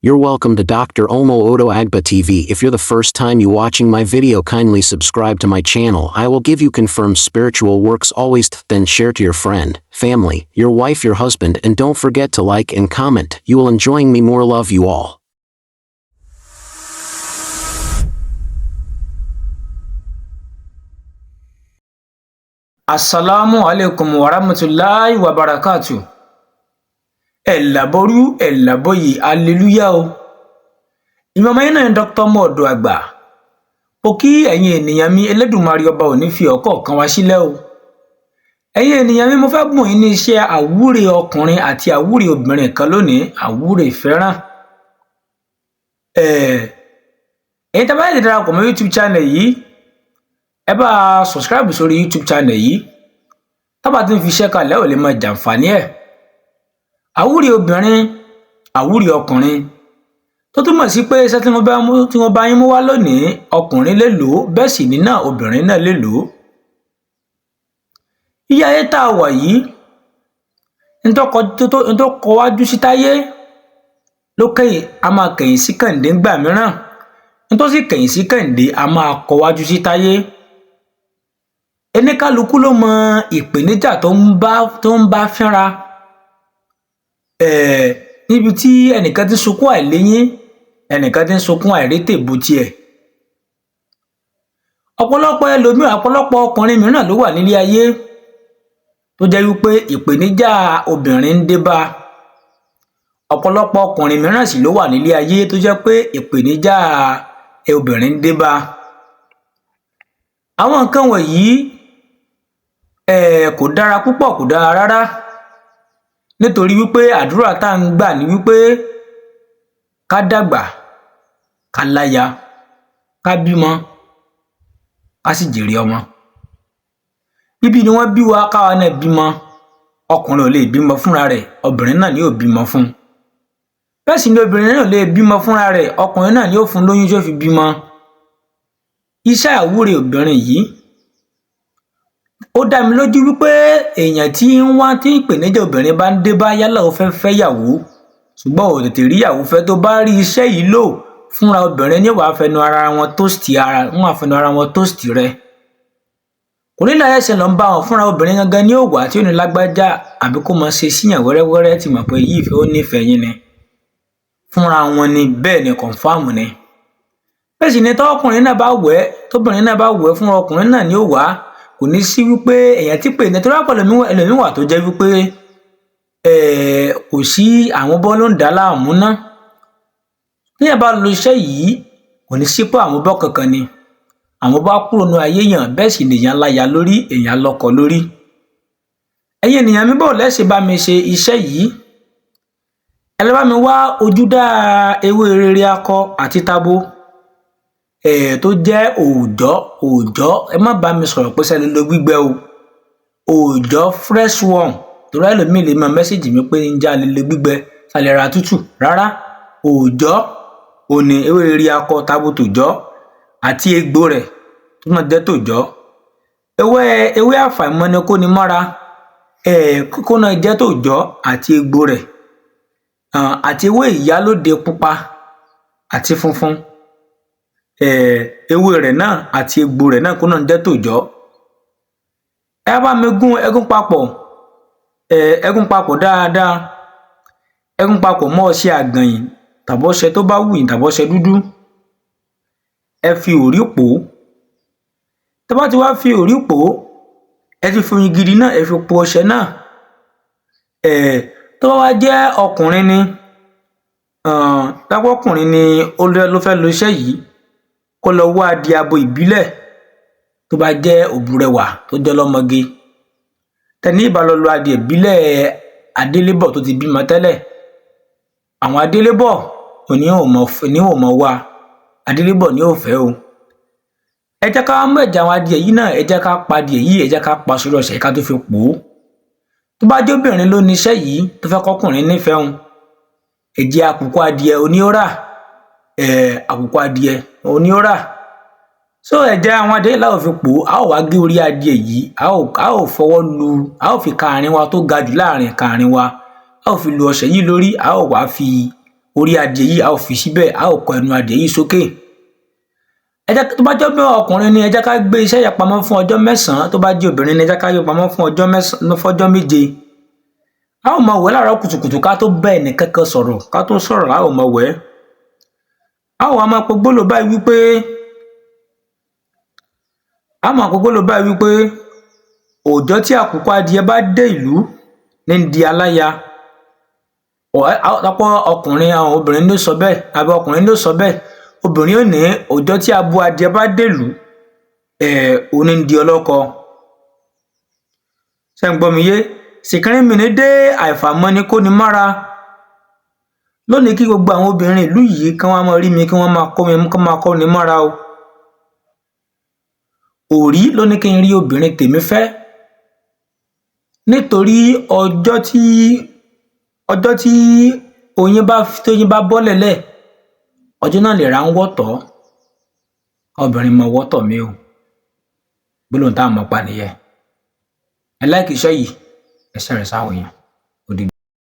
You're welcome to Dr. Omo Odoagba TV. If you're the first time you watching my video, kindly subscribe to my channel. I will give you confirmed spiritual works always. Then share to your friend, family, your wife, your husband, and don't forget to like and comment. You will enjoying me more. Love you all. Asalaamu alaikum warahmatulahi wabarakatu. Ẹ̀làbọ̀rú ẹ̀làbọ̀yè, aleluya o. Ìmọ̀mọ́ yín náà ni Dr. Mọ̀ọ́dọ̀ Àgbà. Mo kí ẹ̀yin ènìyàn mi, Elédùmarè ọba ò ní fi ọ̀kọ̀ọ̀kan wá sílẹ̀ o. Ẹ̀yin ènìyàn mi, mo fẹ́ bùn yín ní iṣẹ́ àwúre ọkùnrin àti àwúre obìnrin kan lónìí, àwúre ìfẹ́ràn. Ẹ̀yin tí a bá lè darapọ̀ mọ́ YouTube channel yìí, ẹ bá a subscribe sórí YouTube channel yìí. Tá bá ti ń fi iṣẹ́ kalẹ̀, ò lè máa jàǹfààní ẹ̀. Àwúre obìnrin, àwúre ọkùnrin, tó túmọ̀ sí pé iṣẹ́ tí mo bá mú tí mo bá yín mú wá lónìí, ọkùnrin lè lò ó, bẹ́ẹ̀ sì ní náà obìnrin náà lè lò ó. Iye ayé tá a wà yìí, ntọ́kọ wájú sí táyé ló kẹ́yìn, a máa kẹ̀yìn sí kàǹdé ńgbà mìíràn, ntọ́ sì kẹ̀yìn sí kàǹdé a máa kọ wájú sí táyé. Eníkálukú ló mọ ìpèníjà tó ń bá fínra níbi tí ẹnìkan ti ń sunkún àìléyín, ẹnìkan ti ń sunkún àìrétèbù tiẹ̀. Ọ̀pọ̀lọpọ̀ ẹlòmíràn, ọ̀pọ̀lọpọ̀ ọkùnrin mìíràn ló wà nílé ayé tó jẹ́ wípé ìpèníjà obìnrin ń dé bá. Ọ̀pọ̀lọpọ̀ ọkùnrin mìíràn sì ló wà nílé ayé tó jẹ́ pé ìpèníjà obìnrin ń dé bá. Àwọn nǹkan wọ̀nyí kò dára púpọ̀, kò dára rárá, nítorí wípé àdúrà tá à ń gbà ní wípé ká dàgbà, ká láya, ká bímọ, ká sì jèrè ọmọ. Bíbí ni wọ́n bí wa, káwa náà bímọ. Ọkùnrin ò lè bímọ fúnra rẹ̀, obìnrin náà ni yóò bímọ fún un. Bẹ́ẹ̀ sì ni obìnrin náà lè bímọ fúnra rẹ̀, ọkùnrin náà ni yóò fún lóyún tí ó fi bímọ. Iṣẹ́ àwúre obìnrin yìí, ó dá mi lójú wípé èèyàn tí ń wá tí ìpèníjà obìnrin bá ń dé bá, yálà ó fẹ́ fẹ́yàwó ṣùgbọ́n ò tètè ríyàwó fẹ́, tó bá rí iṣẹ́ yìí lò fúnra obìnrin ní wàá fẹnu ara wọn tóòsì ara wọn, àfẹnu ara wọn tóòsì rẹ. Kò ní láyé ṣe lọ ń bá wọn, fúnra obìnrin gangan ní òwà tí ó ní lágbájá àbí kó mọ ṣe síyàn wẹ́rẹ́wẹ́rẹ́, tí mọ̀ pé yìí ìfẹ́ ó nífẹ̀ẹ́ yín ni fúnra wọn ni. Bẹ́ẹ̀ ni, kọ̀ǹfàmù ni. Bẹ́ẹ̀ sì ni tọkùnrin náà bá wẹ̀, tóbìnrin náà bá wẹ̀, fúnra ọkùnrin náà ní òwà. Kò ní sí wípé èèyàn tí pè ní torí àpọ̀ ẹlòmíì wà tó jẹ́ wípé kò sí àwọn bọ́ ló ń dà á láàmú ná. Téèyàn bá lo iṣẹ́ yìí, kò ní sí pé àwọn bọ́ kankan ni àwọn bá kúrò ní ayé yàn. Bẹ́ẹ̀ sì lèèyàn láya lórí, èèyàn lọ́kọ lórí. Ẹ̀yin ènìyàn mi, báwo lẹ ṣe bá mi ṣe iṣẹ́ yìí? Ẹ lọ bá mi wá ojúdá ewé rere akọ àti tabo tó jẹ́ òòjọ́. Òòjọ́, ẹ má bá mi sọ̀rọ̀ pé sẹ́ni lo gbígbẹ o. Òòjọ́, fresh one, torí ẹlòmíì lè máa message mi pé ǹjẹ́ a lè lo gbígbẹ, ṣa lè ra tútù. Rárá, òòjọ́ òní, ewé rere akọ tabo tòjọ́ àti egbò rẹ̀ tó náà jẹ́ tòjọ́, ewé ewé àfàìmọ̀ ni kó ni mọ́ra kó náà jẹ́ tòjọ́ àti egbò rẹ̀, àti ewé ìyálóde pupa àti funfun, ewé rẹ̀ náà àti egbò rẹ̀ náà kó náà jẹ́ tòjọ́. Ẹ bá mi gún ẹgún papọ̀, ẹgún papọ̀ dáadáa, ẹgún papọ̀ mọ́ ọṣẹ àgànyìn tàbí ọṣẹ tó bá wù yín tàbí ọṣẹ dúdú. Ẹ fi òrí pò ó. Tẹ́ bá ti wá fi òrí pò ó, ẹ ti fi oyin gidi náà, ẹ fi po ọṣẹ náà. Tó bá wá jẹ́ ọkùnrin ni, lápá ọkùnrin ni ó ló fẹ́ lo iṣẹ́ yìí, kó lọ wá adìẹ abo ìbílẹ̀ tó bá jẹ́ òbúrẹwà, tó jẹ́ ọlọ́mọge. Tẹni ìbá lọ lo adìẹ ìbílẹ̀ adélébọ̀ tó ti bímọ tẹ́lẹ̀, àwọn adélébọ̀ òní ò mọ̀ wá adélébọ̀ ní ò fẹ́ o. Ẹ jẹ́ ká mú ẹ̀jẹ̀ àwọn adìẹ yìí náà, ẹ jẹ́ ká pa adìẹ yìí, ẹ jẹ́ ká pa sórí ọṣẹ ká tó fi pò ó. Tó bá jẹ́ obìnrin ló ní iṣẹ́ yìí tó fẹ́ kọ́kùnrin nífẹ̀ẹ́ òun, ẹ̀jẹ̀ àkùkọ adìẹ oníórà, àkùkọ adìẹ oníórà, so ẹ̀jẹ̀ àwọn adìẹ yìí la ó fi pò ó. A ó wá gé orí adìẹ yìí, a ó fọwọ́ lu, a ó fi kàárín wa tó ga jù láàrin kàárín wa, a ó fi lu ọṣẹ yìí lórí, a ó wá fi Orí adìẹ yìí a ó fi síbẹ̀, a ó kọ ẹnu adìẹ yìí sókè. Ẹ jẹ́ tó bá jẹ́ pé ọkùnrin ni, ẹ jẹ́ ká gbé iṣẹ́ yẹn pamọ́ fún ọjọ́ 9. Tó bá jẹ́ obìnrin ni, ẹ jẹ́ ká gbé pamọ́ fún ọjọ́ 9, fọ́jọ́ 7. A ó máa wẹ̀ láàárọ̀ kùtùkùtù ká tó bá ẹnìkankan sọ̀rọ̀. Ká tó sọ̀rọ̀, a ó máa wẹ̀. A ó wá máa pe gbólóhùn báyìí wípé, a máa pe gbólóhùn báyìí wípé: òòjọ́ tí àkùkọ adìẹ bá dé ìlú ní ń di aláya. Ọ̀pọ̀ ọkùnrin, àwọn obìnrin ló sọ bẹ́ẹ̀, àbí ọkùnrin ló sọ bẹ́ẹ̀. Obìnrin ò ní òòjọ́ tí abo adìẹ bá dèlú ẹ̀ òní ń di ọlọ́kọ. Ṣé ń gbọ́ mi yé? Sìkìrìmìnì dé, àìfàmọ́ni kó ni mára lónìí. Kí gbogbo àwọn obìnrin ìlú yìí kí wọ́n máa rí mi, kí wọ́n máa kó mi, kí wọ́n máa kó ni mára o. Òrí ló ní kí n rí obìnrin tèmi fẹ́, nítorí ọjọ́ tí oyin bá tóyin bá bọ́lẹ̀ lẹ̀, ọjọ́ náà lè ra ń wọ́tọ̀. Obìnrin mọ wọ́tọ̀ mi o. Gbólóhùn tá a mọ̀ pa nìyẹn. Ẹ like iṣẹ́ yìí, ẹ share rẹ̀ sáwọn èèyàn.